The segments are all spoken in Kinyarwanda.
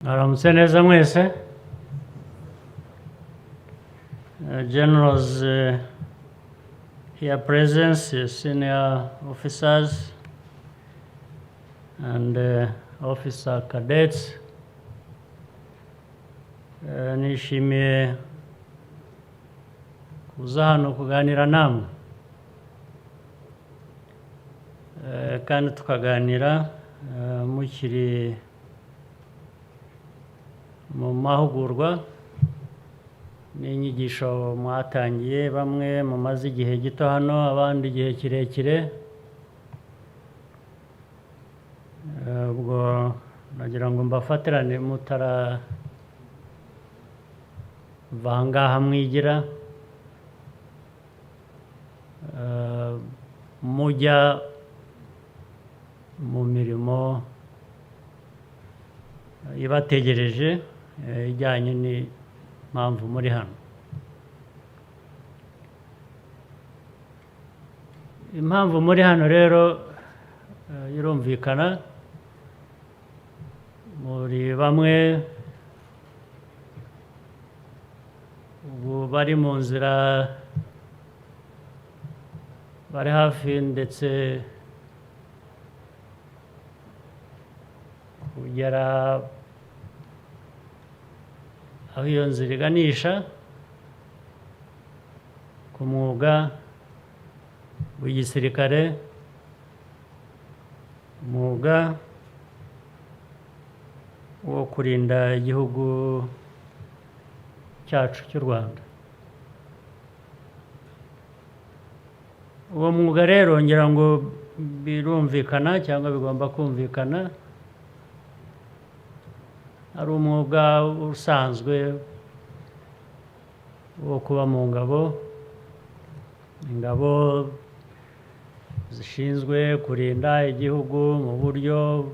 Mwaramutse neza mwese. Generals here present, senior officers and officer cadets, nishimiye kuza hano kuganira namwe, kandi tukaganira mukiri mu mahugurwa n'inyigisho mwatangiye, bamwe mumaze igihe gito hano, abandi igihe kirekire. Ubwo nagira ngo mbafatirane mutarava aha ngaha mwigira, mujya mu mirimo ibategereje, ijyanye n'impamvu muri hano. Impamvu muri hano rero irumvikana, muri bamwe ubu bari mu nzira, bari hafi ndetse kugera aho iyo nzira iganisha ku mwuga w'igisirikare, umwuga wo kurinda igihugu cyacu cy'u Rwanda. Uwo mwuga rero ngira ngo birumvikana cyangwa bigomba kumvikana, ari umwuga usanzwe wo kuba mu ngabo, ingabo zishinzwe kurinda igihugu mu buryo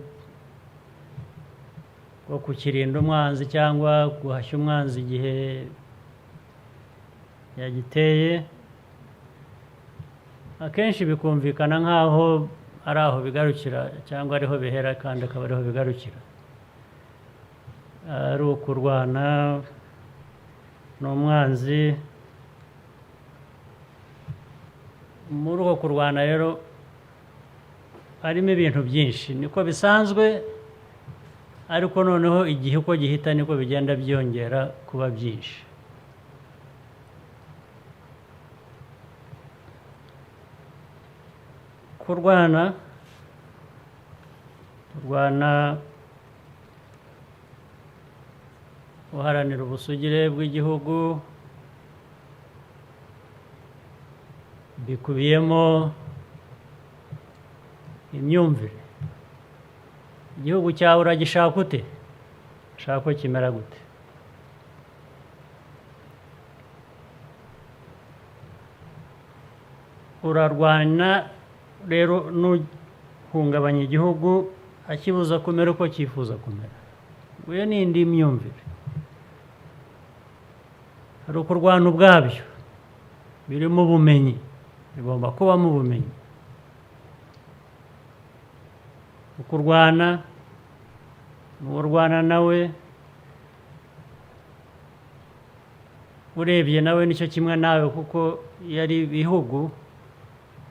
bwo kukirinda umwanzi cyangwa guhashya umwanzi igihe yagiteye. Akenshi bikumvikana nk'aho ari aho bigarukira cyangwa ariho bihera, kandi akaba ariho bigarukira, ari ukurwana n'umwanzi. Muri uko kurwana rero harimo ibintu byinshi, niko bisanzwe, ariko noneho igihe uko gihita niko bigenda byiyongera kuba byinshi. Kurwana, turwana uharanira ubusugire bw'igihugu, bikubiyemo imyumvire. Igihugu cyawe uragishaka ute? Ushaka ko kimera gute? Urarwana rero n'uhungabanya igihugu akibuza kumera uko cyifuza kumera. Iyo ni indi myumvire. Hari ukurwana ubwabyo birimo ubumenyi, bigomba kubamo ubumenyi. Ukurwana n'urwana nawe, urebye nawe nicyo kimwe nawe, kuko iyo ari ibihugu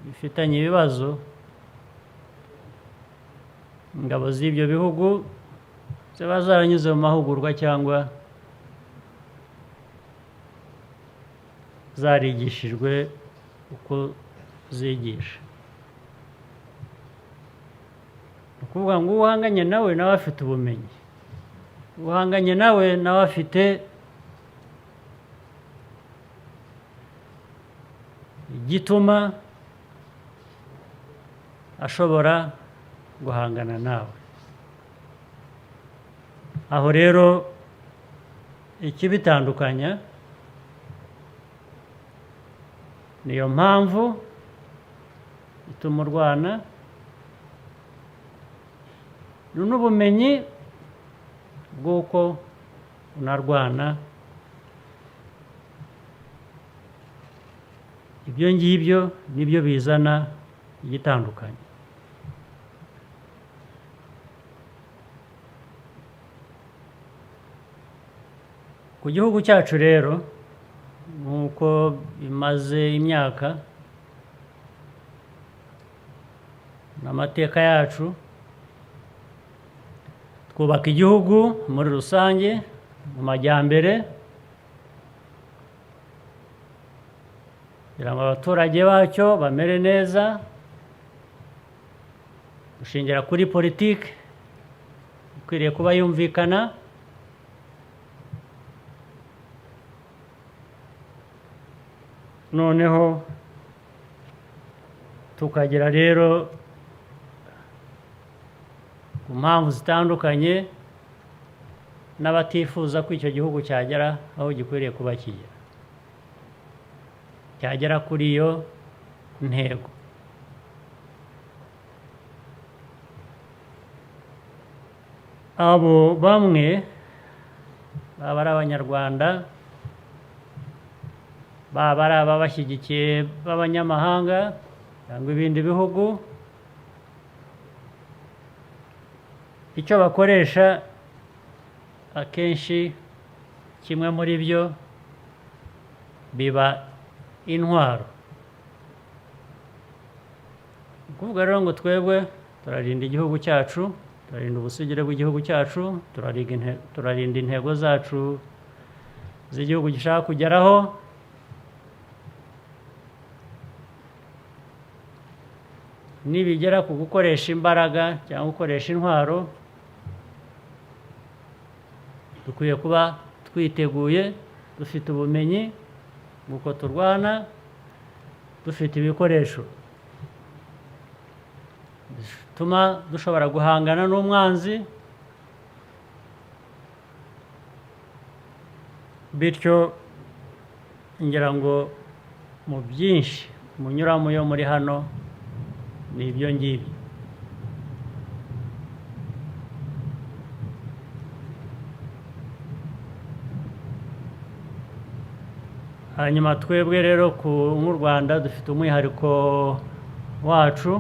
bifitanye ibibazo, ingabo z'ibyo bihugu ziba zaranyuze mu mahugurwa cyangwa zarigishijwe uko zigisha. Ni ukuvuga ngo uwo uhanganye nawe, nawe afite ubumenyi, uhanganye nawe, nawe afite igituma ashobora guhangana nawe. Aho rero ikibitandukanya niyo mpamvu ituma urwana, n'ubumenyi bw'uko unarwana. Ibyo ngibyo nibyo bizana igitandukanye. Ku gihugu cyacu rero, nk'uko bimaze imyaka n'amateka yacu, twubaka igihugu muri rusange mu majyambere, kugira ngo abaturage bacyo bamere neza, gushingira kuri politiki ikwiriye kuba yumvikana, noneho tukagera rero ku mpamvu zitandukanye n'abatifuza ko icyo gihugu cyagera aho gikwiriye kuba kigera, cyagera kuri iyo ntego. Abo bamwe baba ari Abanyarwanda, baba ari ababashyigikiye b'abanyamahanga cyangwa ibindi bihugu, icyo bakoresha akenshi kimwe muri byo biba intwaro. Ni ukuvuga rero ngo twebwe turarinda igihugu cyacu, turarinda ubusugire bw'igihugu cyacu, turarinda intego zacu z'igihugu gishaka kugeraho. Nibigera ku gukoresha imbaraga cyangwa gukoresha intwaro, dukwiye kuba twiteguye, dufite ubumenyi bw'uko turwana, dufite ibikoresho bituma dushobora guhangana n'umwanzi, bityo ngira ngo mu byinshi munyuramo yo muri hano ni ibyo ngibyo. Hanyuma twebwe rero nk'u Rwanda dufite umwihariko wacu.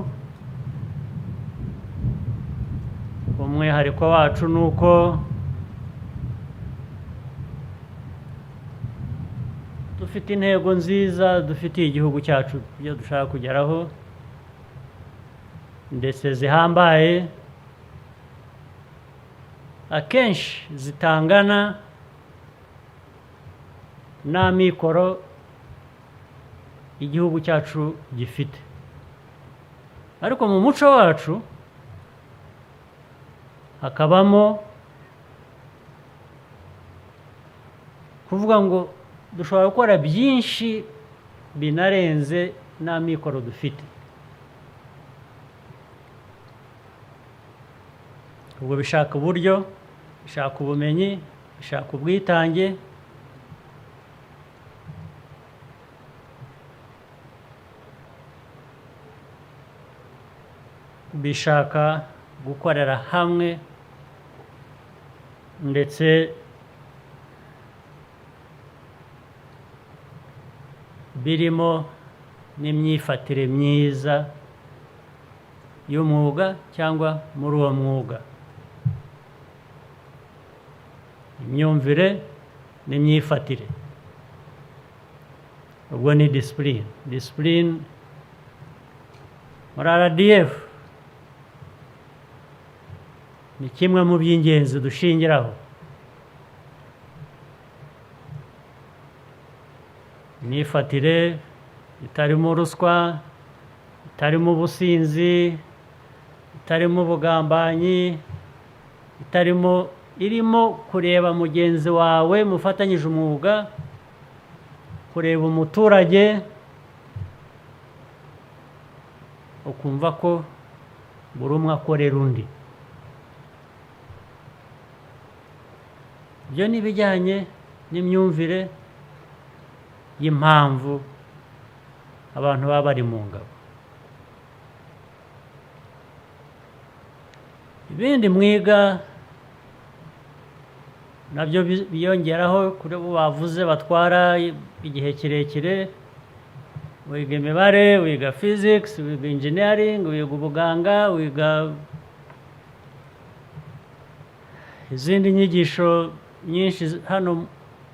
Umwihariko wacu ni uko dufite intego nziza dufitiye igihugu cyacu, ibyo dushaka kugeraho, ndetse zihambaye, akenshi zitangana n'amikoro igihugu cyacu gifite. Ariko mu muco wacu hakabamo kuvuga ngo dushobora gukora byinshi binarenze n'amikoro dufite. Ubwo bishaka uburyo, bishaka ubumenyi, bishaka ubwitange, bishaka gukorera hamwe, ndetse birimo n'imyifatire myiza y'umwuga cyangwa muri uwo mwuga, imyumvire n'imyifatire. Ubwo ni discipline. Discipline muri RDF ni kimwe mu by'ingenzi dushingiraho. Imyifatire itarimo ruswa, itarimo ubusinzi, itarimo ubugambanyi, irimo kureba mugenzi wawe mufatanyije umwuga, kureba umuturage, ukumva ko buri umwe akorera undi. Ibyo ni ibijyanye n'imyumvire y'impamvu abantu baba bari mu ngabo. Ibindi mwiga nabyo biyongeraho kuri bo bavuze batwara igihe kirekire. Wiga imibare, wiga physics, wiga engineering, wiga ubuganga, wiga izindi nyigisho nyinshi hano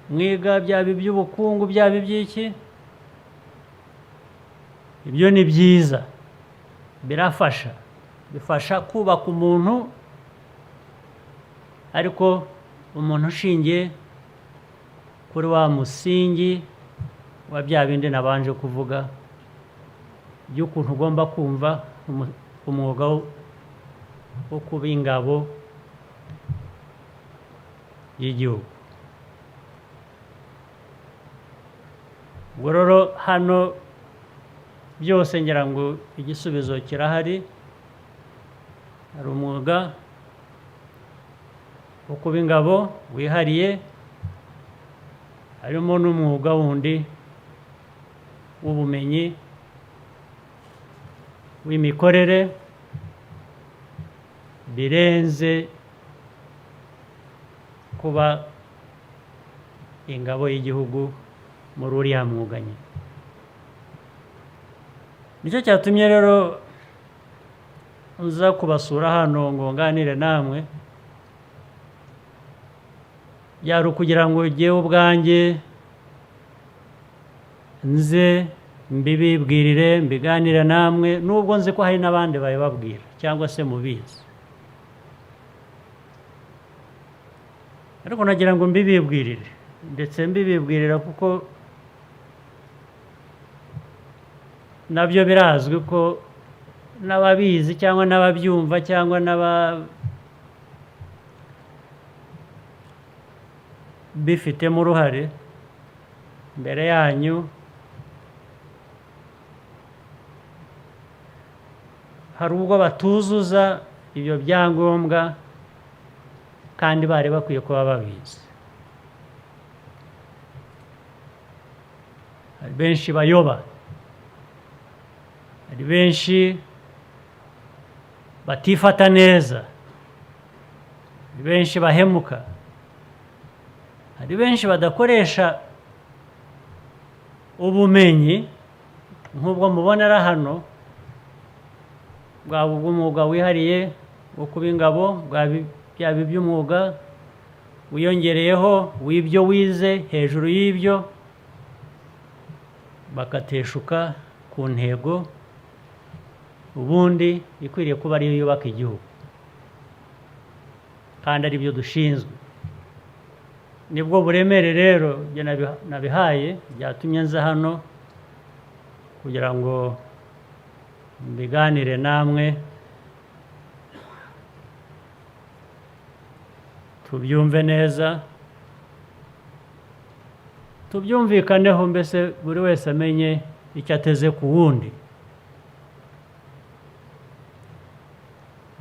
mwiga, byaba iby'ubukungu, byaba iby'iki, ibyo ni byiza, birafasha, bifasha kubaka umuntu, ariko umuntu ushingiye kuri wa musingi wa bya bindi nabanje kuvuga by'ukuntu ugomba kumva umwuga wo kuba ingabo y'igihugu. Ubwo rero hano byose ngira ngo igisubizo kirahari. Hari umwuga wo kuba ingabo wihariye, harimo n'umwuga wundi w'ubumenyi, w'imikorere birenze kuba ingabo y'igihugu muri uriya mwuga nyine. Nicyo cyatumye rero nza kubasura hano ngo nganire namwe, byari ukugira ngo jyewe ubwanjye nze mbibibwirire, mbiganire namwe, nubwo nzi ko hari n'abandi babibabwira cyangwa se mubizi, ariko nagira ngo mbibibwirire, ndetse mbibibwirira kuko nabyo birazwi ko n'ababizi cyangwa n'ababyumva cyangwa n'ababifitemo uruhare mbere yanyu, hari ubwo batuzuza ibyo byangombwa kandi bari bakwiye kuba babizi. Hari benshi bayoba, hari benshi batifata neza, hari benshi bahemuka, hari benshi badakoresha ubumenyi nk'ubwo mubonera hano, bwaba ubw'umwuga wihariye wo kuba ingabo, byaba iby'umwuga wiyongereyeho w'ibyo wize hejuru y'ibyo, bakateshuka ku ntego ubundi ikwiriye kuba ariyo yubaka igihugu, kandi ari byo dushinzwe. Nibwo buremere rero njye nabihaye, byatumye nza hano kugira ngo mbiganire namwe, tubyumve neza, tubyumvikaneho, mbese buri wese amenye icyo ateze ku wundi,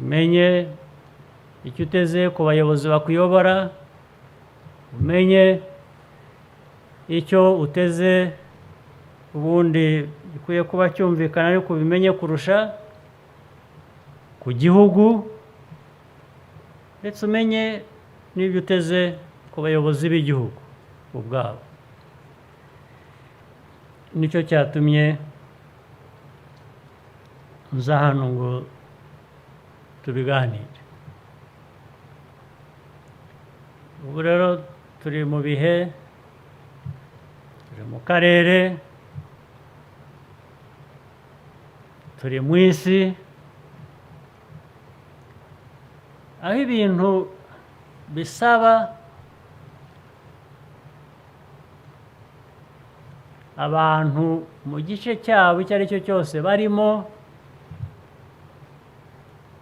umenye icyo uteze ku bayobozi bakuyobora, umenye icyo uteze ubundi gikwiye kuba cyumvikana ariko ubimenye kurusha ku gihugu, ndetse umenye n'ibyo uteze ku bayobozi b'igihugu ubwabo. Nicyo cyatumye nza hano ngo tubiganire. Ubu rero turi mu bihe, turi mu karere, turi mu isi, aho ibintu bisaba abantu mu gice cyabo icyo ari cyo cyose barimo,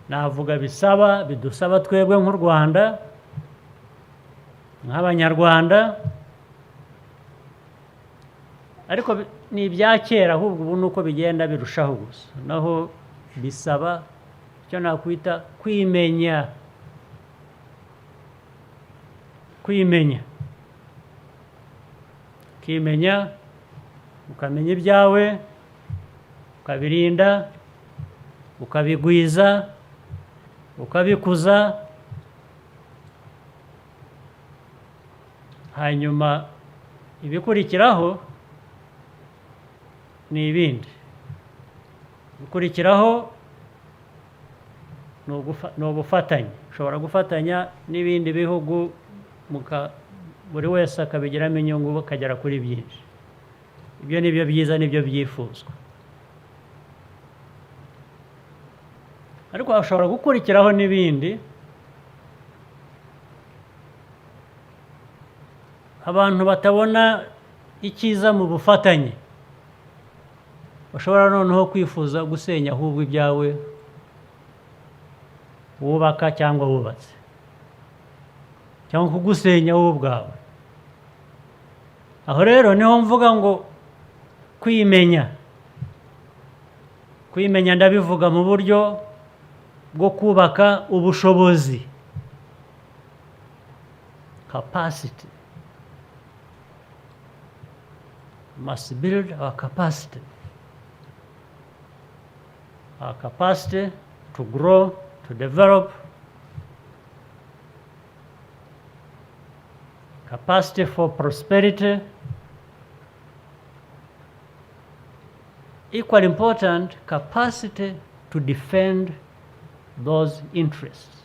navuga bisaba, bidusaba twebwe nk'u Rwanda, nk'Abanyarwanda, ariko ni ibya kera, ahubwo ubu nuko bigenda birushaho gusa. Naho bisaba icyo nakwita kwimenya, kwimenya, ukimenya, ukamenya ibyawe, ukabirinda, ukabigwiza, ukabikuza, hanyuma ibikurikiraho ni ibindi. Ibikurikiraho ni ubufatanye. Ushobora gufatanya n'ibindi bihugu Buri wese akabigiramo inyungu, bakagera kuri byinshi. Ibyo ni byo byiza, nibyo byifuzwa. Ariko hashobora gukurikiraho n'ibindi. Abantu batabona icyiza mu bufatanye bashobora noneho kwifuza gusenya ahubwo ibyawe wubaka cyangwa wubatse, cyangwa kugusenya wowe ubwawe. Aho rero niho mvuga ngo kwimenya. Kwimenya ndabivuga mu buryo bwo kubaka ubushobozi, capacity. Must build our capacity, our capacity to grow, to develop, capacity for prosperity. Equally important, capacity to defend those interests.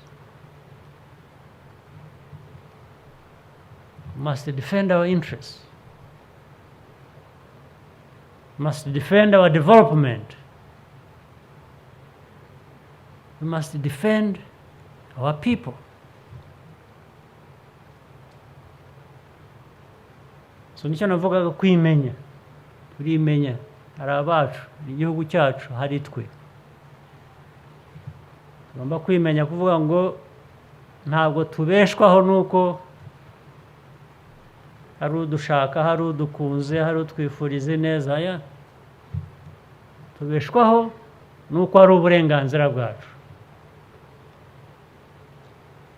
Must defend our interests, must defend our development. We must defend our people. So nicyo navugaga kwimenya. Turimenya, hari abacu, hari igihugu cyacu, hari twe. Tugomba kwimenya, kuvuga ngo ntabwo tubeshwaho nuko hari udushaka, hari udukunze, hari utwifuriza neza. Ya, tubeshwaho nuko ari uburenganzira bwacu,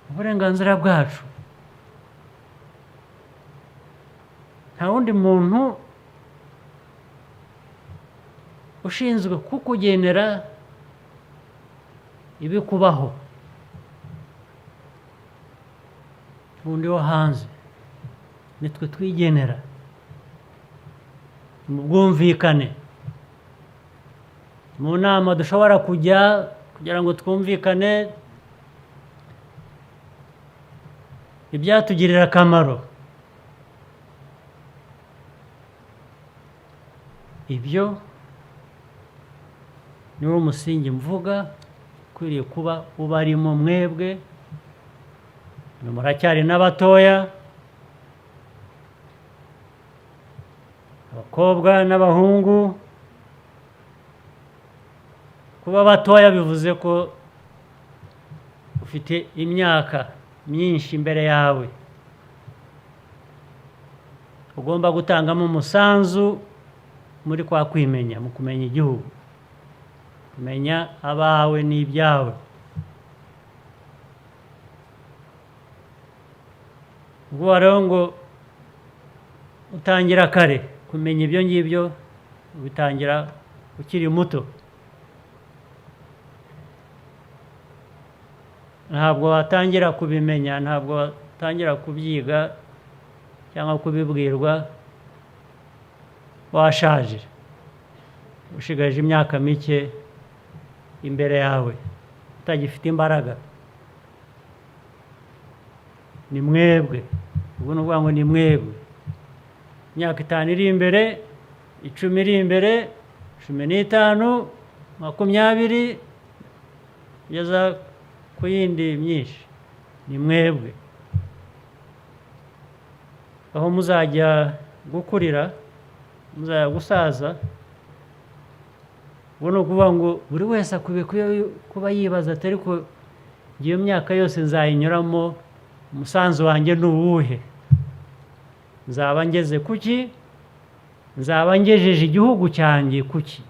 uburenganzira bwacu. Nta wundi muntu ushinzwe kukugenera ibikubaho wundi wo hanze. Nitwe twigenera mu bwumvikane, mu nama dushobora kujya kugira ngo twumvikane ibyatugirira akamaro. Ibyo niwo musingi mvuga ukwiriye kuba ubarimo mwebwe. Muracyari n'abatoya, abakobwa n'abahungu. Kuba batoya bivuze ko ufite imyaka myinshi imbere yawe ugomba gutangamo umusanzu muri kwa kwimenya, mu kumenya igihugu, kumenya abawe n'ibyawe. Ubwo rero ngo utangira kare kumenya ibyo ngibyo, ubitangira ukiri muto. Ntabwo watangira kubimenya, ntabwo watangira kubyiga cyangwa kubibwirwa washaje, ushigaje imyaka mike imbere yawe, utagifite imbaraga. Ni mwebwe ubu, ni ukuvuga ngo ni mwebwe. Imyaka 5 iri imbere, 10 iri imbere, 15, 20, kugeza ku yindi myinshi, ni mwebwe. Aho muzajya gukurira, muzajya gusaza. Ubwo ni ukuvuga ngo buri wese akwiye kuba yibaza ati: "Ariko iyo myaka yose nzayinyuramo, umusanzu wanjye ni uwuhe? Nzaba ngeze kuki? Nzaba ngejeje igihugu cyanjye kuki?"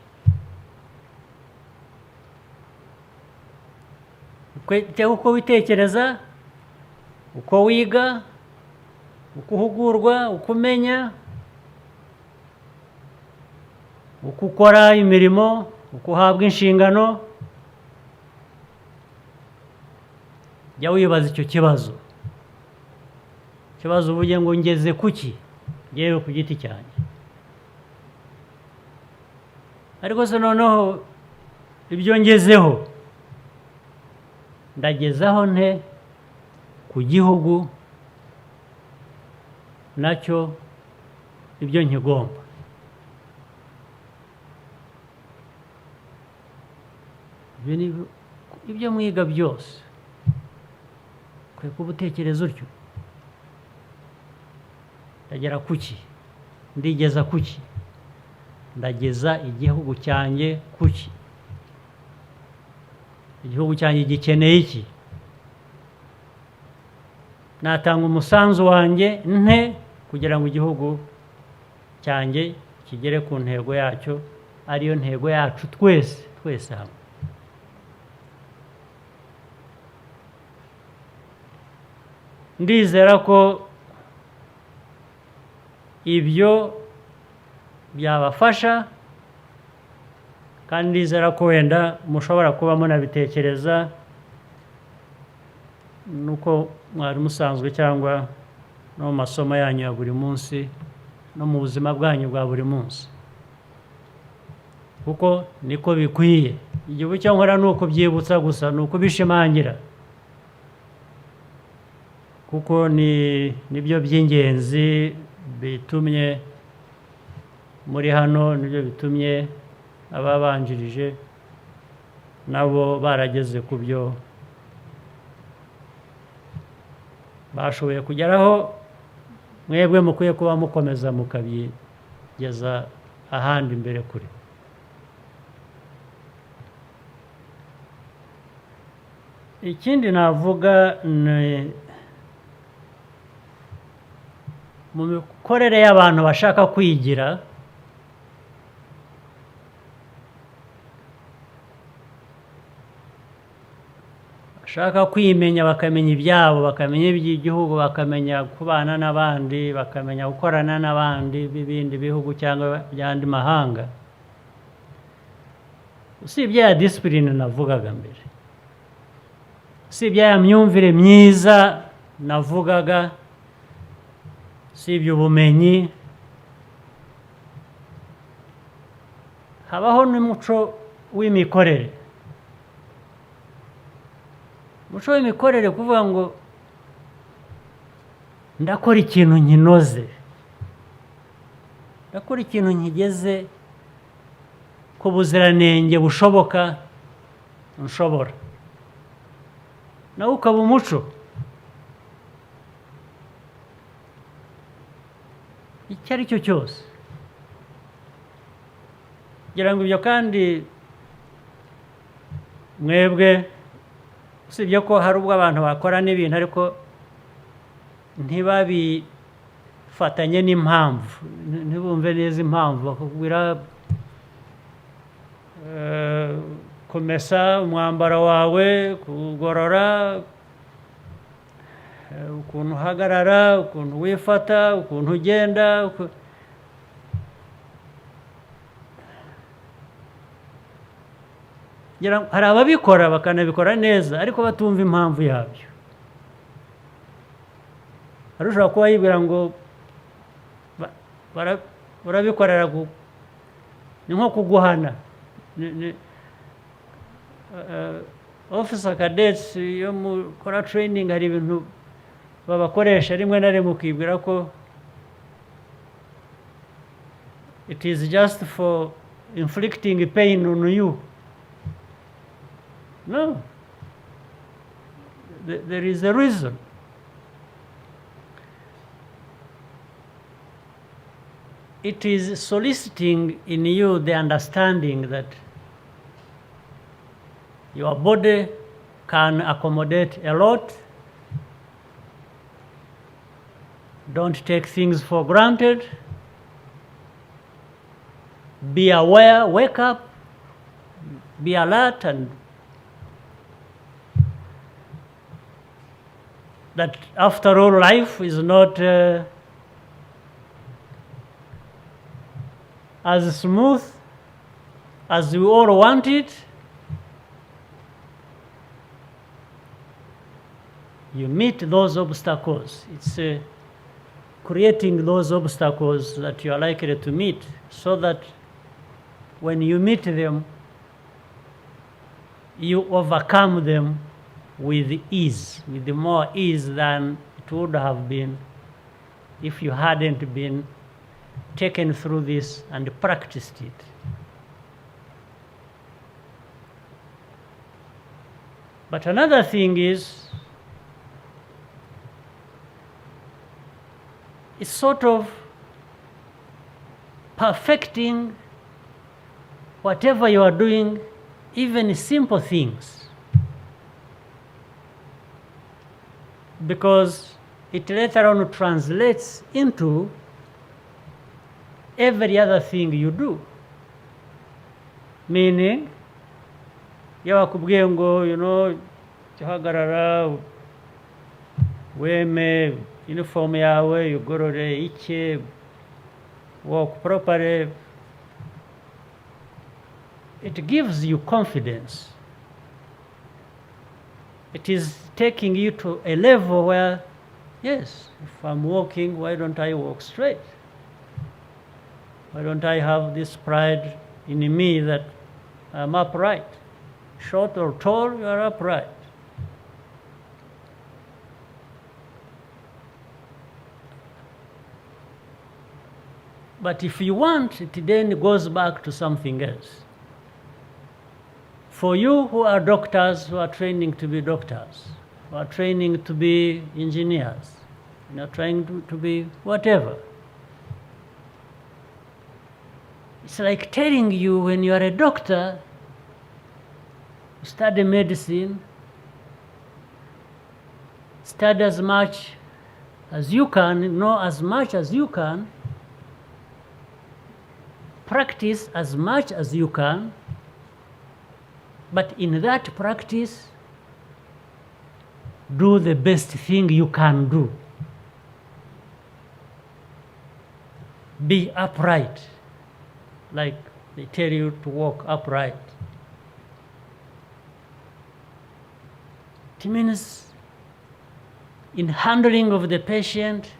Uko witekereza, uko wiga, uko uhugurwa, uko umenya, uko ukora imirimo, uko uhabwa inshingano, jya wibaza icyo kibazo. Ikibazo uvuge ngo: "Ngeze kuki ngewe ku giti cyanjye? Ariko se noneho ibyo ngezeho ndagezaho nte ku gihugu?" Nacyo ibyo nkigomba. Ibyo ni ibyo mwiga byose, ukwiye kuba utekereza utyo: ndagera kuki? Ndigeza kuki? Ndageza igihugu cyanjye kuki? Igihugu cyanjye gikeneye iki? Natanga umusanzu wanjye nte kugira ngo igihugu cyanjye kigere ku ntego yacyo, ariyo ntego yacu twese, twese hamwe? Ndizera ko ibyo byabafasha, kandi ndizera ko wenda mushobora kuba munabitekereza nuko mwari musanzwe, cyangwa no mu masomo yanyu ya buri munsi, no mu buzima bwanyu bwa buri munsi, kuko niko bikwiye. Igihe icyo nkora ni ukubyibutsa gusa, ni ukubishimangira, kuko ni nibyo by'ingenzi bitumye muri hano, nibyo bitumye ababanjirije nabo barageze ku byo bashoboye kugeraho. Mwebwe mukwiye kuba mukomeza mukabyigeza ahandi imbere kure. Ikindi navuga ni mu mikorere y'abantu bashaka kwigira. Bashaka kwimenya, bakamenya ibyabo, bakamenya iby'igihugu, bakamenya kubana n'abandi, bakamenya gukorana n'abandi b'ibindi bihugu cyangwa by'andi mahanga. Usibye ya discipline navugaga mbere, usibye ya myumvire myiza navugaga, usibye ubumenyi, habaho n'umuco w'imikorere. Umuco w'imikorere, kuvuga ngo ndakora ikintu nkinoze, ndakora ikintu nkigeze ku buziranenge bushoboka nshobora, nawe ukaba umuco. Icyo ari cyo cyose, kugira ngo ibyo kandi mwebwe, usibye ko hari ubwo abantu bakora n'ibintu ariko ntibabifatanye n'impamvu, ntibumve neza impamvu, bakakubwira kumesa umwambaro wawe, kuwugorora, ukuntu uhagarara, ukuntu wifata, ukuntu ugenda. Hari ababikora bakanabikora neza, ariko batumva impamvu yabyo. Hari ushobora kuba yibwira ngo urabikorera ni nko kuguhana. Ni officer cadets, iyo mukora training, hari ibintu babakoresha rimwe na rimwe ukibwira ko it is just for inflicting pain on you. No, there is a reason. It is soliciting in you the understanding that your body can accommodate a lot. Don't take things for granted. Be aware, wake up, be alert, and that after all, life is not as smooth as we all want it. You meet those obstacles. It's creating those obstacles that you are likely to meet so that when you meet them, you overcome them with ease, with more ease than it would have been if you hadn't been taken through this and practiced it. But another thing is, it's sort of perfecting whatever you are doing, even simple things. Because it later on translates into every other thing you do. Meaning, iyo bakubwiye ngo jya uhagarara weme uniform yawe ugorore ike, walk properly, it gives you confidence. It is taking you to a level where, yes, if I'm walking, why don't I walk straight? Why don't I have this pride in me that I'm upright? Short or tall, you are upright. But if you want, it then goes back to something else. For you who are doctors, who are training to be doctors, who are training to be engineers, trying to be whatever. It's like telling you when you are a doctor, study medicine, study as much as you can, know as much as you can, practice as much as you can, but in that practice, do the best thing you can do. Be upright, like they tell you to walk upright. It means in handling of the patient,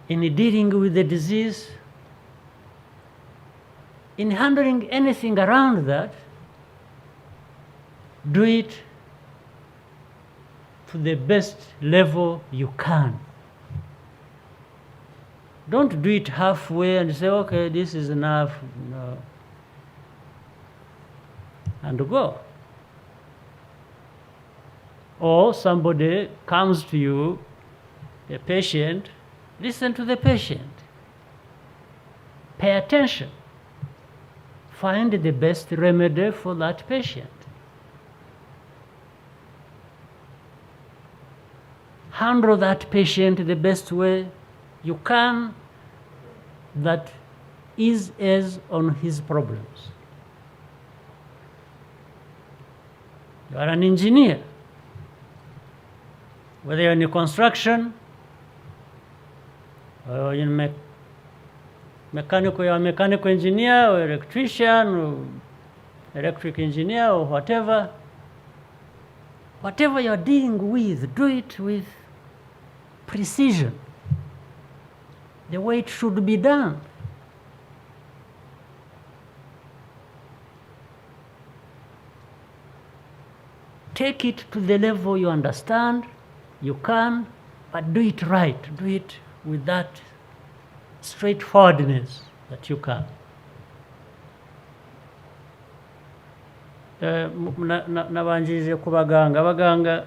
in dealing with the disease, in handling anything around that, do it to the best level you can. Don't do it halfway and say, okay, this is enough, no, and go. Or somebody comes to you, a patient, listen to the patient. Pay attention. Find the best remedy for that patient. Handle that patient the best way you can that is as on his problems. You are an engineer. Whether you're in construction or in mechanical, you're a mechanical engineer or electrician or electric engineer or whatever. Whatever you're dealing with, do it with precision, the way it should be done. Take it to the level you understand, you can, but do it right. Do it with that straightforwardness that you can. Nabanjirije ku baganga. Abaganga,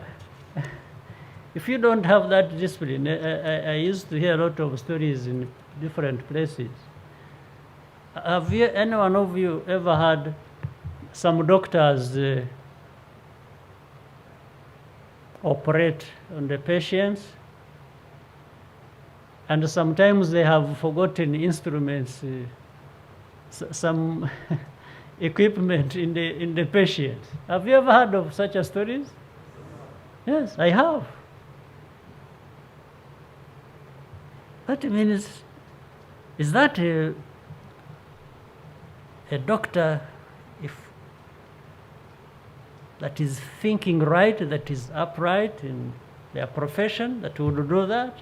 if you don't have that discipline, I used to hear a lot of stories in different places. Have any one of you ever had some doctors operate on the patients? And sometimes they have forgotten instruments, some equipment in the patient. Have you ever heard of such a stories? Yes, I have. That means, is that a doctor if that is thinking right, that is upright in their profession, that would do that?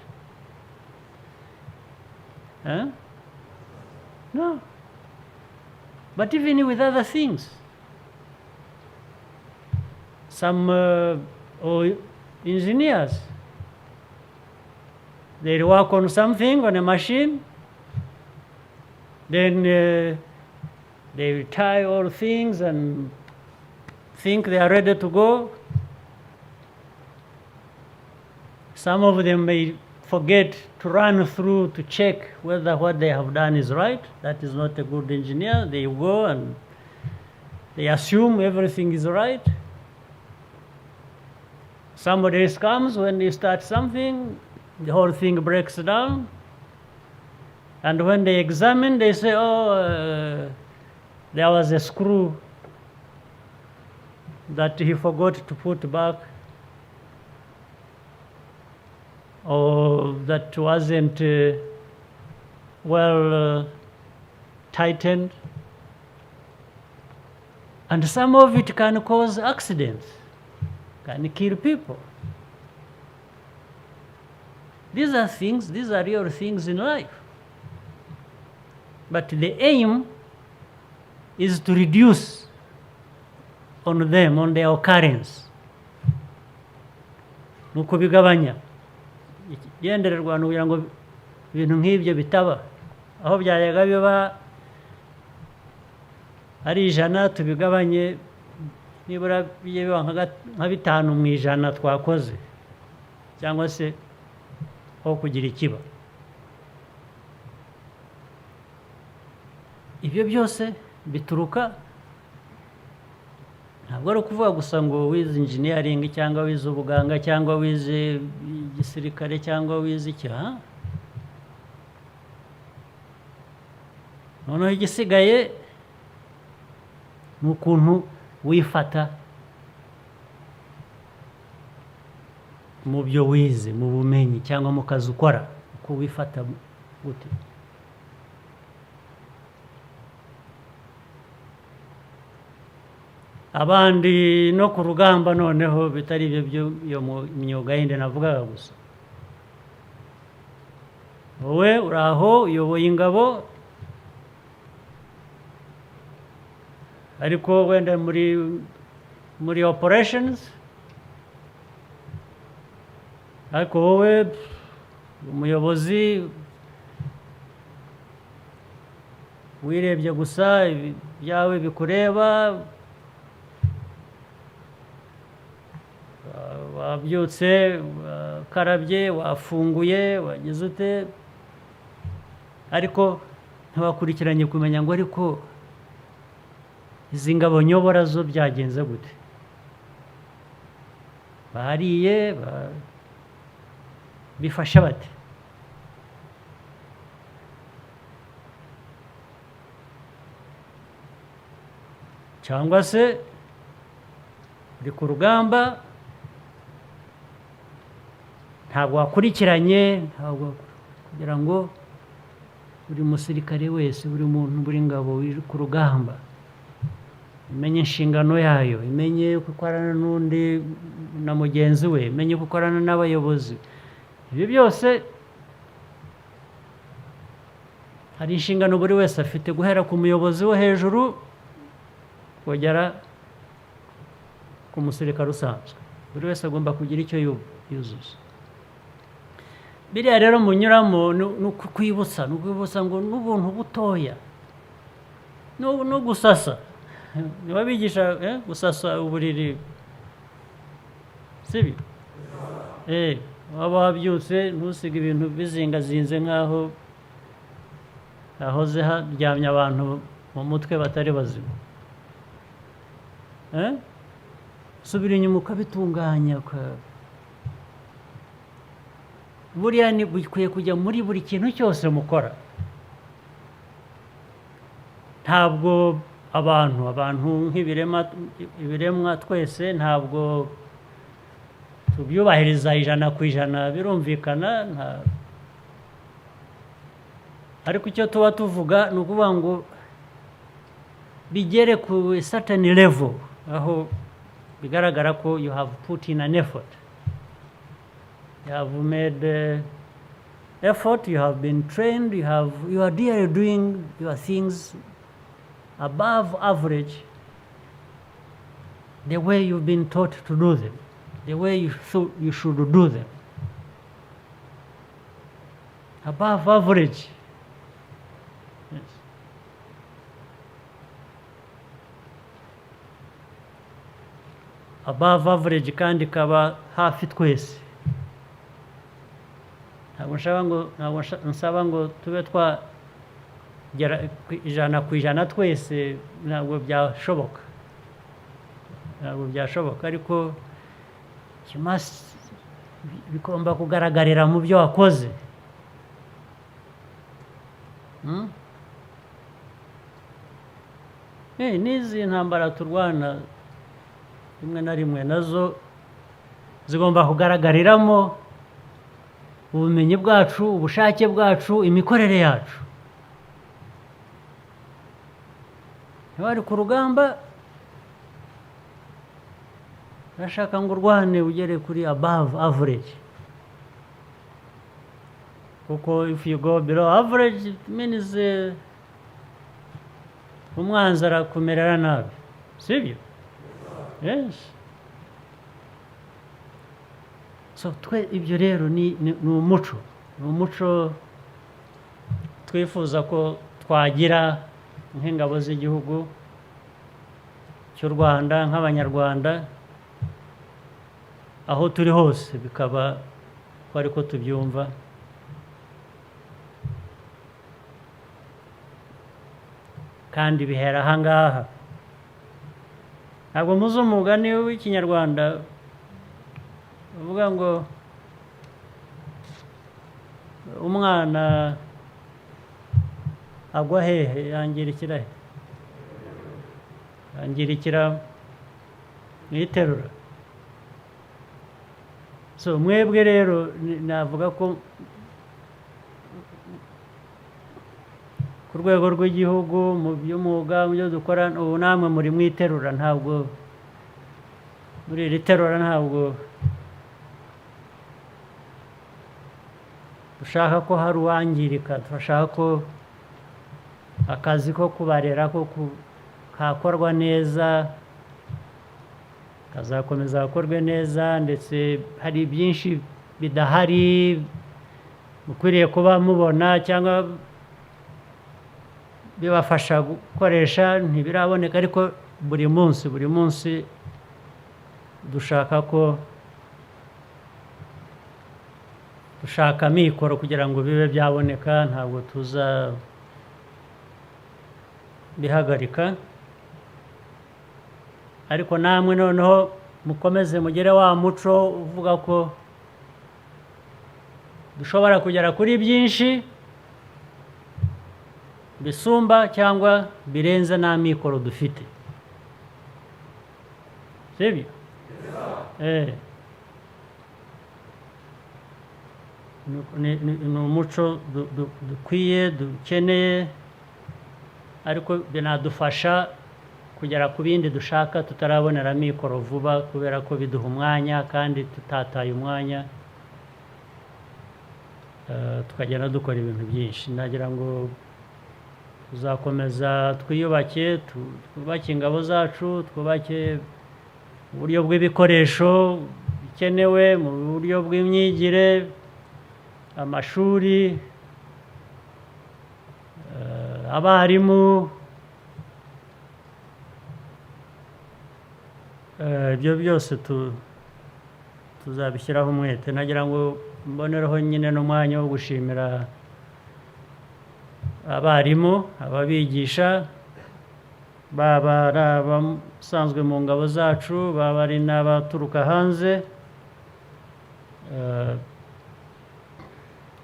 Huh? No. But even with other things, some or engineers, They work on something on a machine, then they tie all things and think they are ready to go. Some of them may forget to run through to check whether what they have done is right. That is not a good engineer. They go and they assume everything is right. Somebody else comes when you start something, the whole thing breaks down. And when they examine, they say, oh, there was a screw that he forgot to put back, or that wasn't well tightened. And some of it can cause accidents, can kill people. These are things, these are real things in life. But the aim is to reduce on them, on their occurrence. Ni ukubigabanya. Ikigendererwa ni ukugira ngo ibintu nk'ibyo bitaba. Aho byajyaga biba ari 100, tubigabanye nibura bijye biba nka 5% twakoze, cyangwa se aho kugira ikiba. Ibyo byose bituruka, ntabwo ari ukuvuga gusa ngo wize engineering cyangwa wize ubuganga cyangwa wize igisirikare cyangwa wize iki, ha? Noneho igisigaye ni ukuntu wifata mu byo wize, mu bumenyi cyangwa mu kazi ukora, uko wifata gute. Abandi no ku rugamba noneho bitari ibyo byo iyo myuga yindi navugaga gusa. Wowe uri aho uyoboye ingabo, ariko wenda muri operations, ariko wowe umuyobozi wirebye gusa ibyawe bikureba, wabyutse, wakarabye, wafunguye, wagize ute, ariko ntiwakurikiranye kumenya ngo ariko izi ngabo nyobora zo byagenze gute, bariye, bifasha bate? Cyangwa se uri ku rugamba, ntabwo wakurikiranye, ntabwo kugira ngo buri musirikare wese, buri muntu, buri ngabo iri ku rugamba imenye inshingano yayo, imenye uko ikorana n'undi na mugenzi we, imenye uko ikorana n'abayobozi. Ibyo byose hari inshingano buri wese afite, guhera ku muyobozi wo hejuru kugera ku musirikare usanzwe. Buri wese agomba kugira icyo yuzuza. Biriya rero munyuramo ni ukukwibutsa, ni ukwibutsa ngo n'ubuntu butoya, no gusasa. Niba bigisha gusasa uburiri, sibyo? Waba wabyutse ntusige ibintu bizingazinze nk'aho hahoze haryamye abantu mu mutwe batari bazima. Subira inyuma ukabitunganya, buriya ni bikwiye kujya muri buri kintu cyose mukora. Ntabwo abantu nk'ibiremwa twese ntabwo tubyubahiriza 100%, birumvikana, ariko icyo tuba tuvuga ni ukuvuga ngo bigere ku certain level aho bigaragara ko you have put in an effort, you have made effort, you have been trained, you are really doing your things above average, the way you've been taught to do them, the way you thought you should do them. Above average, yes. Above average kandi ikaba hafi twese. Ntabwo nshaka ngo, ntabwo nsaba ngo tube twagera 100% twese, ntabwo byashoboka, ntabwo byashoboka, ariko bigomba kugaragarira mu byo wakoze. N'izi ntambara turwana rimwe na rimwe nazo zigomba kugaragariramo ubumenyi bwacu, ubushake bwacu, imikorere yacu. Niba wari ku rugamba, urashaka ngo urwane ugere kuri above average, kuko if you go below average, it means umwanzi arakumerera nabi, sibyo? Yes. So twe ibyo rero ni umuco, ni umuco twifuza ko twagira nk'ingabo z'igihugu cy'u Rwanda, nk'Abanyarwanda, aho turi hose bikaba ko ariko tubyumva. Kandi bihera aha ngaha. Ntabwo muzi umugani w'Ikinyarwanda uvuga ngo umwana agwa hehe, yangirikira he? Yangirikira mu iterura. So mwebwe rero navuga ko ku rwego rw'igihugu, mu by'umwuga, mu byo dukora, ubu namwe muri mu iterura. Ntabwo muri iri terura ntabwo dushaka ko hari uwangirika, turashaka ko akazi ko kubarera ko kakorwa neza, kazakomeza gakorwe neza, ndetse hari byinshi bidahari mukwiriye kuba mubona cyangwa bibafasha gukoresha, ntibiraboneka, ariko buri munsi, buri munsi dushaka ko dushaka amikoro kugira ngo bibe byaboneka, ntabwo tuza bihagarika. Ariko namwe noneho mukomeze mugere wa muco uvuga ko dushobora kugera kuri byinshi bisumba cyangwa birenze n'amikoro dufite, sibyo? Ni umuco dukwiye, dukeneye, ariko binadufasha kugera ku bindi dushaka tutarabonera amikoro vuba, kubera ko biduha umwanya kandi tutataye umwanya, tukagenda dukora ibintu byinshi. Nagira ngo tuzakomeza twiyubake, twubake ingabo zacu, twubake uburyo bw'ibikoresho bikenewe, mu buryo bw'imyigire, amashuri, abarimu, ibyo byose tuzabishyiraho umwete. Nagira ngo mbonereho nyine n'umwanya wo gushimira abarimu, ababigisha, baba ari abasanzwe mu ngabo zacu, baba ari n'abaturuka hanze.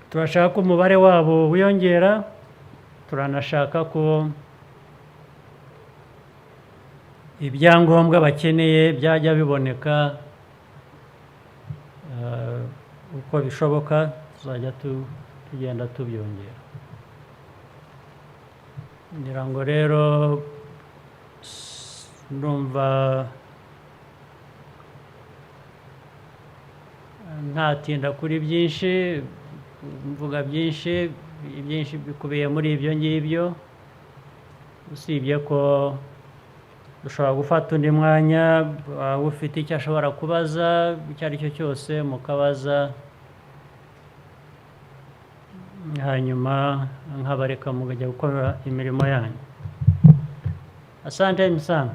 Turashaka ko umubare wabo wiyongera, turanashaka ko ibyangombwa bakeneye byajya biboneka uko bishoboka, tuzajya tugenda tubyongera. Ngira ngo rero ndumva ntatinda kuri byinshi, mvuga byinshi, byinshi bikubiye muri ibyo ngibyo, usibye ko dushobora gufata undi mwanya, waba ufite icyo ashobora kubaza icyo ari cyo cyose mukabaza, Hanyuma nkabareka mukajya gukora imirimo yanyu. Asante sana.